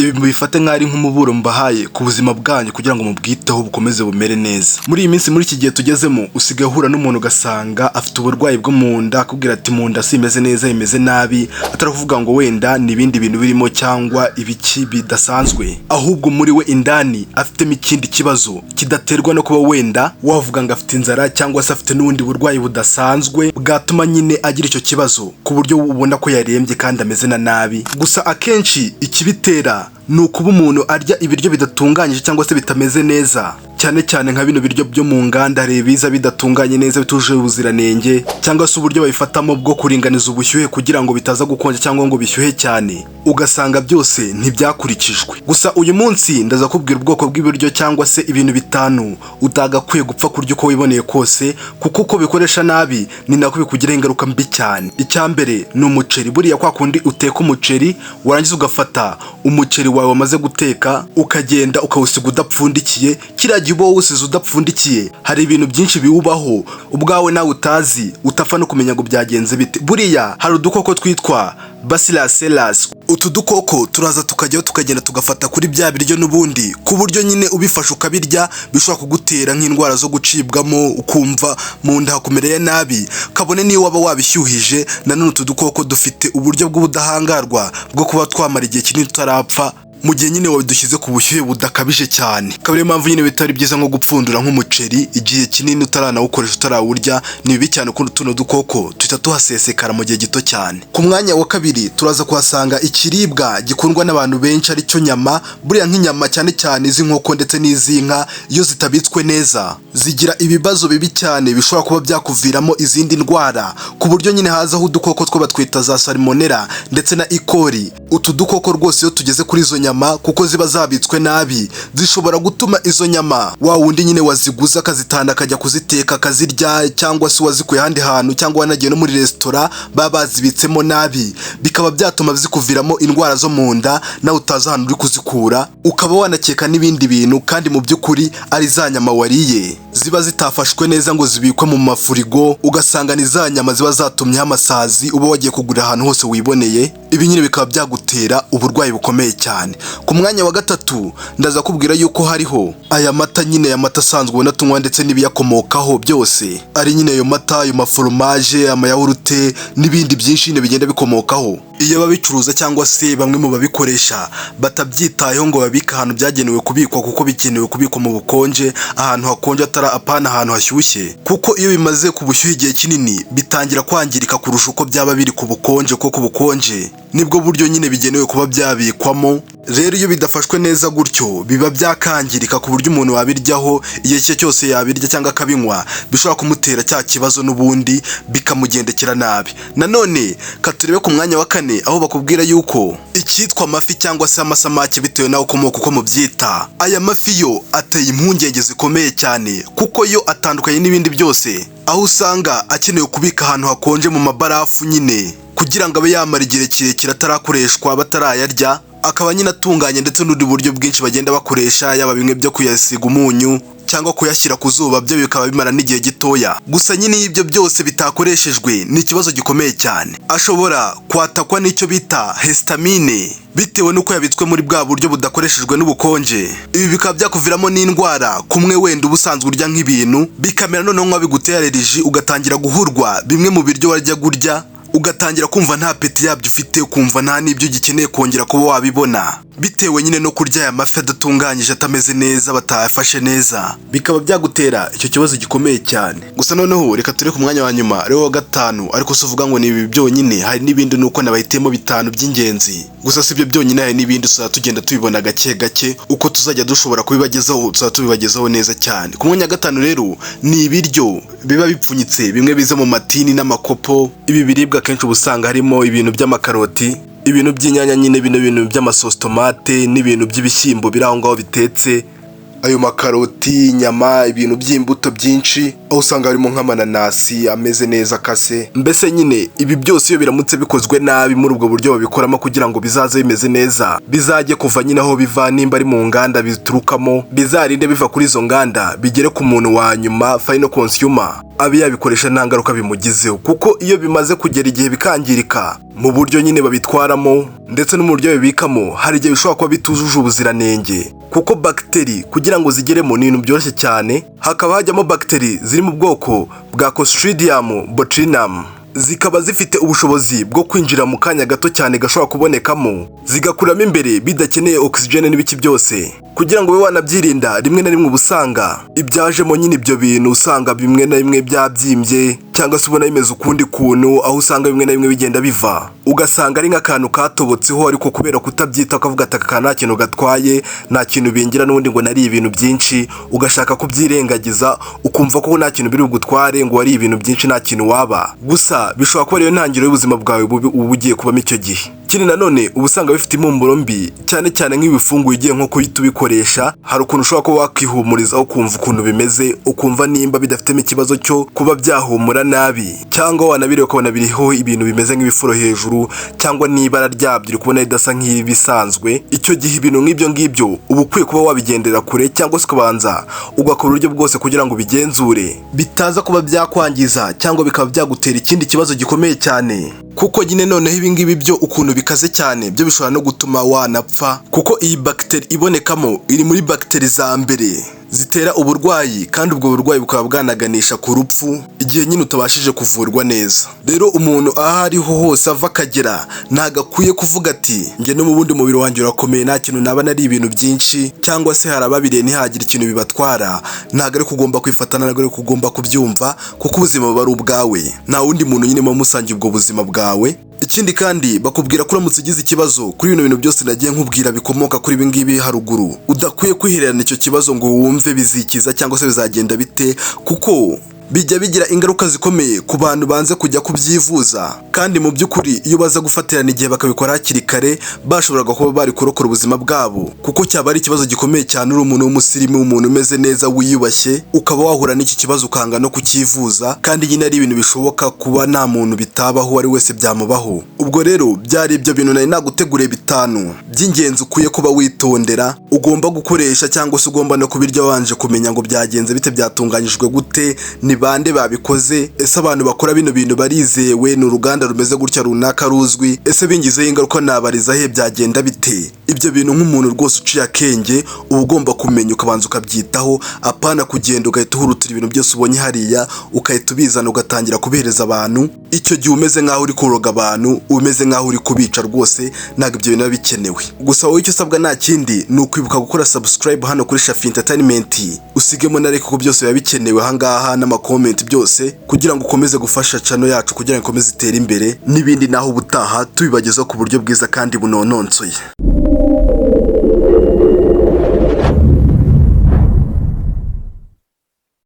Ibi mubifate nk'aho ari nk'umuburo mbahaye ku buzima bwanyu kugira ngo mubwiteho, bukomeze bumere neza. Muri iyi minsi, muri iki gihe tugezemo, usigaye uhura n'umuntu ugasanga afite uburwayi bwo mu nda, akubwira ati: "Mu nda simeze neza, imeze nabi," atari kuvuga ngo wenda ni ibindi bintu birimo cyangwa ibiki bidasanzwe, ahubwo muri we indani afitemo ikindi kibazo kidaterwa no kuba wenda wavuga ngo afite inzara cyangwa se afite n'ubundi burwayi budasanzwe bwatuma nyine agira icyo kibazo, ku buryo ubona ko yarembye kandi ameze na nabi. Gusa akenshi ikibitera ni ukuba umuntu arya ibiryo bidatunganyije cyangwa se bitameze neza, cyane cyane nka bino biryo byo mu nganda. Hari ibiza bidatunganye neza, bitujuje ubuziranenge, cyangwa se uburyo babifatamo bwo kuringaniza ubushyuhe kugira ngo bitaza gukonja cyangwa ngo bishyuhe cyane, ugasanga byose ntibyakurikijwe. Gusa uyu munsi ndaza kubwira ubwoko bw'ibiryo cyangwa se ibintu bitanu utagakwiye gupfa kurya uko wiboneye kose, kuko uko bikoresha nabi ni nako bikugiraho ingaruka mbi cyane. Icya mbere ni umuceri. Buriya kwa kundi uteka umuceri, warangiza ugafata umuceri wawe wamaze guteka, ukagenda ukawusiga udapfundikiye, kiriya gihe uba wawusize udapfundikiye, hari ibintu byinshi biwubaho ubwawe nawe utazi, utapfa no kumenya ngo byagenze bite. Buriya hari udukoko twitwa Bacillus cereus. Utu dukoko turaza tukajyaho, tukagenda tugafata kuri bya biryo n'ubundi, ku buryo nyine ubifashe ukabirya bishobora kugutera nk'indwara zo gucibwamo, ukumva mu nda hakumereye nabi, kabone niyo waba wabishyuhije. Nanone utu dukoko dufite uburyo bw'ubudahangarwa bwo kuba twamara igihe kinini tutarapfa mu gihe nyine wabidushyize ku bushyuhe budakabije cyane. Akaba ariyo mpamvu nyine bitari byiza nko gupfundura nk'umuceri igihe kinini utaranawukoresha, utarawurya. Ni bibi cyane kuko tuno dukoko tuhita tuhasesekara mu gihe gito cyane. Ku mwanya wa kabiri turaza kuhasanga ikiribwa gikundwa n'abantu benshi, aricyo nyama. Buriya nk'inyama, cyane cyane iz'inkoko ndetse n'iz'inka, iyo zitabitswe neza zigira ibibazo bibi cyane bishobora kuba byakuviramo izindi ndwara, ku buryo nyine hazaho udukoko two batwita za salmonella ndetse na E. coli. Utu dukoko rwose iyo tugeze kuri izo nyama, kuko ziba zabitswe nabi, zishobora gutuma izo nyama, wa wundi nyine waziguze akazitanda akajya kuziteka akazirya, cyangwa se wazikuye ahandi hantu, cyangwa wanagiye no muri resitora baba bazibitsemo nabi, bikaba byatuma zikuviramo indwara zo mu nda nawe utazi ahantu uri kuzikura, ukaba wanakeka n'ibindi bintu, kandi mu by'ukuri ari za nyama wariye ziba zitafashwe neza ngo zibikwe mu mafurigo, ugasanga ni za nyama ziba zatumyeho amasazi uba wagiye kugurira ahantu hose wiboneye. Ibi nyine bikaba byagutera uburwayi bukomeye cyane. Ku mwanya wa gatatu ndaza kubwira yuko hariho aya mata nyine, aya mata asanzwe ubona tunywa ndetse n'ibiyakomokaho byose, ari nyine ayo mata, ayo maforomaje, amayawurute n'ibindi byinshi nyine bigenda bikomokaho. Iyo ababicuruza cyangwa se bamwe mu babikoresha batabyitayeho ngo babike ahantu byagenewe kubikwa, kuko bikenewe kubikwa mu bukonje, ahantu hakonje, atari apana ahantu hashyushye, kuko iyo bimaze ku bushyuhe igihe kinini bitangira kwangirika kurusha uko byaba biri ku bukonje, kuko ku bukonje nibwo buryo nyine bigenewe kuba byabikwamo. Rero iyo bidafashwe neza gutyo biba byakangirika, ku buryo umuntu wabiryaho igihe cye cyose yabirya cyangwa akabinywa bishobora kumutera cya kibazo n'ubundi, bikamugendekera nabi. Nanone katurebe ku mwanya wa kane, aho bakubwira yuko icyitwa amafi cyangwa se amasamake, bitewe n'aho ukomoka uko mubyita, aya mafi yo ateye impungenge zikomeye cyane, kuko yo atandukanye n'ibindi byose, aho usanga akenewe kubika ahantu hakonje mu mabarafu nyine, kugira ngo abe yamara igihe kirekire atarakoreshwa, batarayarya, akaba nyine atunganye, ndetse n'ubundi buryo bwinshi bagenda bakoresha, yaba bimwe byo kuyasiga umunyu cyangwa kuyashyira ku zuba, byo bikaba bimara n'igihe gitoya. Gusa nyine iyo ibyo byose bitakoreshejwe ni ikibazo gikomeye cyane, ashobora kwatakwa n'icyo bita histamine, bitewe n'uko yabitswe muri bwa buryo budakoreshejwe n'ubukonje. Ibi bikaba byakuviramo n'indwara, kumwe wenda uba usanzwe urya nk'ibintu bikamera noneho nka bigutera allergie, ugatangira guhurwa bimwe mu biryo wajyaga urya, ugatangira kumva nta appétit yabyo ufite, ukumva nta n'ibyo ugikeneye kongera kuba wabibona, bitewe nyine no kurya aya mafi adatunganyije, atameze neza, batayafashe neza, bikaba byagutera icyo kibazo gikomeye cyane. Gusa noneho reka ture ku mwanya wa nyuma, ariwo wa gatanu. Ariko si uvuga ngo ni ibi byonyine, hari n'ibindi, nuko nabahitiyemo bitanu by'ingenzi. Gusa si ibyo byonyine, hari n'ibindi, tuzajya tugenda tubibona gake gake uko tuzajya dushobora kubibagezaho, tuzajya tubibagezaho neza cyane. Ku mwanya wa gatanu rero ni ibiryo biba bipfunyitse, bimwe biza mu matini n'amakopo. Ibi biribwa akenshi uba usanga harimo ibintu by'amakaroti, ibintu by'inyanya nyine, bino bintu by'amasosi tomate, n'ibintu by'ibishyimbo biri aho ngaho bitetse. Ayo makaroti, inyama, ibintu by'imbuto byinshi, aho usanga harimo nk'amananasi ameze neza akase. Mbese nyine ibi byose iyo biramutse bikozwe nabi muri ubwo buryo babikoramo kugira ngo bizaze bimeze neza, bizajye kuva nyine aho biva, nimba ari mu nganda biturukamo, bizarinde biva kuri izo nganda bigere ku muntu wa nyuma, final consumer, abe yabikoresha nta ngaruka bimugizeho. Kuko iyo bimaze kugera igihe bikangirika mu buryo nyine babitwaramo ndetse no mu buryo babibikamo, hari igihe bishobora kuba bitujuje ubuziranenge. Kuko bagiteri kugira ngo zigeremo ni ibintu byoroshye cyane, hakaba hajyamo bagiteri ziri mu bwoko bwa Clostridium botulinum, zikaba zifite ubushobozi bwo kwinjira mu kanya gato cyane gashobora kubonekamo, zigakuramo imbere bidakeneye oxygen n'ibiki byose. Kugira ngo ube wanabyirinda, rimwe na rimwe uba usanga ibyajemo nyine ibyo bintu, usanga bimwe na bimwe byabyimbye cyangwa se ubona bimeze ukundi kuntu, aho usanga bimwe na bimwe bigenda biva, ugasanga ari nk'akantu katobotseho, ariko kubera kutabyita ukavuga ati: "Aka kantu nta kintu gatwaye, nta kintu bingira n'ubundi ngo nari ibintu byinshi", ugashaka kubyirengagiza, ukumva ko nta kintu biri bugutware, ngo wari ibintu byinshi nta kintu waba. Gusa bishobora kuba ariyo ntangiriro y'ubuzima bwawe bubi uba ugiye kubamo icyo gihe. Ikindi nanone, uba usanga bifite impumuro mbi, cyane cyane nk'ibifunguye ugiye nko kuhita ubikoresha. Hari ukuntu ushobora kuba wakihumuriza, ukumva ukuntu bimeze, ukumva nimba bidafitemo ikibazo cyo kuba byahumura nabi, cyangwa wanabireba ukabona biriho ibintu bimeze nk'ibifuro hejuru, cyangwa n'ibara ryabyo uri kubona ridasa nk'ibisanzwe. Icyo gihe ibintu nk'ibyo ngibyo uba ukwiye kuba wabigendera kure, cyangwa se ukabanza ugakora uburyo bwose kugira ngo ubigenzure, bitaza kuba byakwangiza cyangwa bikaba byagutera ikindi kibazo gikomeye cyane. Kuko nyine noneho ibi ngibi byo ukuntu bikaze cyane, byo bishobora no gutuma wanapfa, kuko iyi bagiteri ibonekamo iri muri bagiteri za mbere zitera uburwayi, kandi ubwo burwayi bukaba bwanaganisha ku rupfu igihe nyine utabashije kuvurwa neza. Rero umuntu aho ariho hose ava akagera, ntabwo akwiye kuvuga ati: "Njye no mu bundi mubiri wanjye urakomeye, nta kintu naba nari ibintu byinshi", cyangwa se hari ababiriye ntihagire ikintu bibatwara. Ntabwo ariko ugomba kwifata, ntabwo ariko ugomba kubyumva, kuko ubuzima buba ari ubwawe, nta wundi muntu nyine muba musangiye ubwo buzima bwawe. Ikindi kandi, bakubwira ko uramutse ugize ikibazo kuri bino bintu byose nagiye nkubwira bikomoka kuri ibi ngibi haruguru, udakwiye kwihererana icyo kibazo ngo wumve bizikiza cyangwa se bizagenda bite, kuko bijya bigira ingaruka zikomeye ku bantu banze kujya kubyivuza. Kandi mu by'ukuri iyo baza gufatirana igihe bakabikora hakiri kare, bashoboraga kuba bari kurokora ubuzima bwabo, kuko cyaba ari ikibazo gikomeye cyane uri umuntu w'umusirimu, umuntu umeze neza wiyubashye, ukaba wahura n'iki kibazo ukanga no kucyivuza, kandi nyine ari ibintu bishoboka kuba nta muntu bitabaho, uwo ari wese byamubaho. Ubwo rero byari ibyo bintu nari naguteguriye bitanu by'ingenzi ukwiye kuba witondera, ugomba gukoresha cyangwa se ugomba no kubirya wabanje kumenya ngo byagenze bite, byatunganyijwe gute, ni bande babikoze, ese abantu bakora bino bintu barizewe, ni uruganda rumeze gutya runaka ruzwi, ese bingizeho ingaruka nabariza he, byagenda bite? Ibyo bintu nk'umuntu rwose uciye akenge uba ugomba kumenya, ukabanza ukabyitaho, apana kugenda ugahita uhurutira ibintu byose ubonye hariya, ugahita ubizana ugatangira kubihereza abantu. Icyo gihe umeze nk'aho uri kuroga abantu, umeze nk'aho uri kubica rwose. Ntabwo ibyo bintu biba bikenewe. Gusa wowe icyo usabwa nta kindi, ni ukwibuka gukora subscribe hano kuri Shafi Entertainment, usigemo na like, kuko byose biba bikenewe ahangaha, n'ama comment byose, kugira ngo ukomeze gufasha channel yacu kugira ngo ikomeze itere imbere n'ibindi. Naho ubutaha tubibagezaho ku buryo bwiza kandi bunononsoye.